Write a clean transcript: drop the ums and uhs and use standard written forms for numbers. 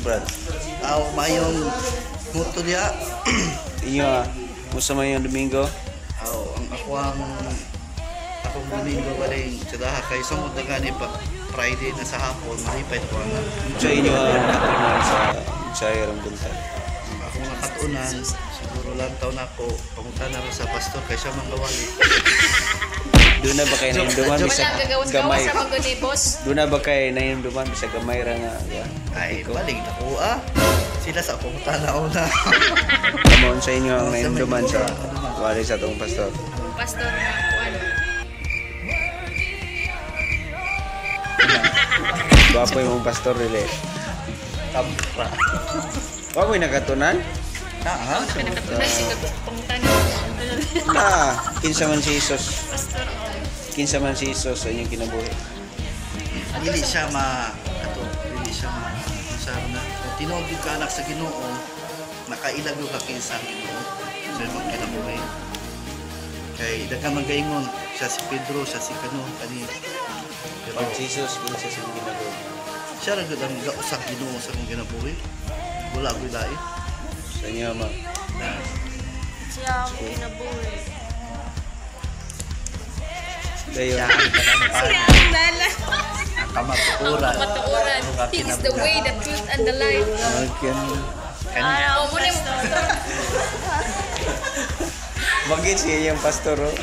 Brad. Aw, mayong muto diha. Inyo ah, musa man yung Domingo? Aw, ang ako ang akong Domingo galing sa kay sumod na gani pa Friday na sa hapon, malipay ko na. Sa inyo ang nakatunan sa sa irong buntag. Ang akong nakatunan, siguro lang taon ako, pangutan na sa pastor kay siya manggawali. Doon na ba kay nainduman Wala bisag gagawas-gawas gamay? sa mga ni boss. Doon na ba kay nainduman bisag gamay ra nga? Yeah. Ay, baling na ko ah. Sila sa pangutan na una. Kamon sa inyo ang nainduman sa wali sa atong pastor. Pastor nga kuan. Gwapo yung pastor dili. Kampra. Wa mo'y nakatunan? Na, ha? Kanakatunan si pangutan. Na, kinsa man si Jesus? Pastor. Kinsa man si Jesus sa inyong kinabuhi? Dili siya ma ato, dili siya ma sa na. Kung tinuod gyud ka anak sa Ginoo, nakailag gyud ka kinsa ang Ginoo sa imong kinabuhi. Kay daghan man gaingon, siya si Pedro, siya si kano kani. Pero Pag Jesus, kinsa sa inyong kinabuhi? Siya ra gyud ang gausang Ginoo sa imong kinabuhi. Wala gyud lain. Sa inyo, ma. Siya ang kinabuhi. Dayon. Siya ang Siya ang lala. Ang kamatuoran. Kamatuoran. He is the way, the truth, and the life. Okay. Kani. Oh, muna yung pastor. Bagit siya yung pastor, oh.